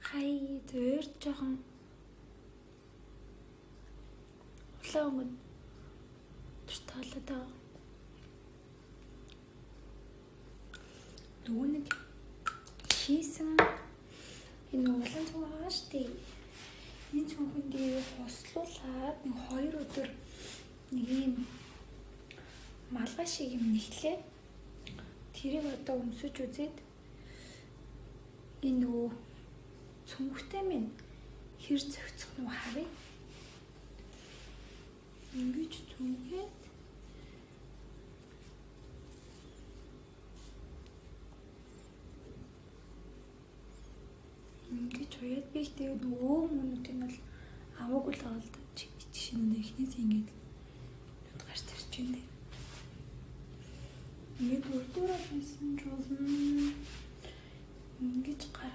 Хай зөөр жоохон улаан өнгө дуртай болоод байгаа. Нөгөө нэг хийсэн энэ улаан цүнх байгаа шүү дээ. Энэ цүнхэн дээр хослуулаад нэг 2 өдөр нэг юм малгай шиг юм нэхлээ. Тэрийг одоо өмсөж үзээд энэ нөгөө цүнхтэй минь хэр зохицох нь харъя. Ингэж цүнхээ ингэж уяад би ихтэй нөгөө хүмүүнүүдийг бол аваагүй л байгаа л да. Жишээ нь эхнээс ингэж нүд гарч ирж байна. Ингээд урдуураа хийсэн ч болно. Ингэж гаргасан.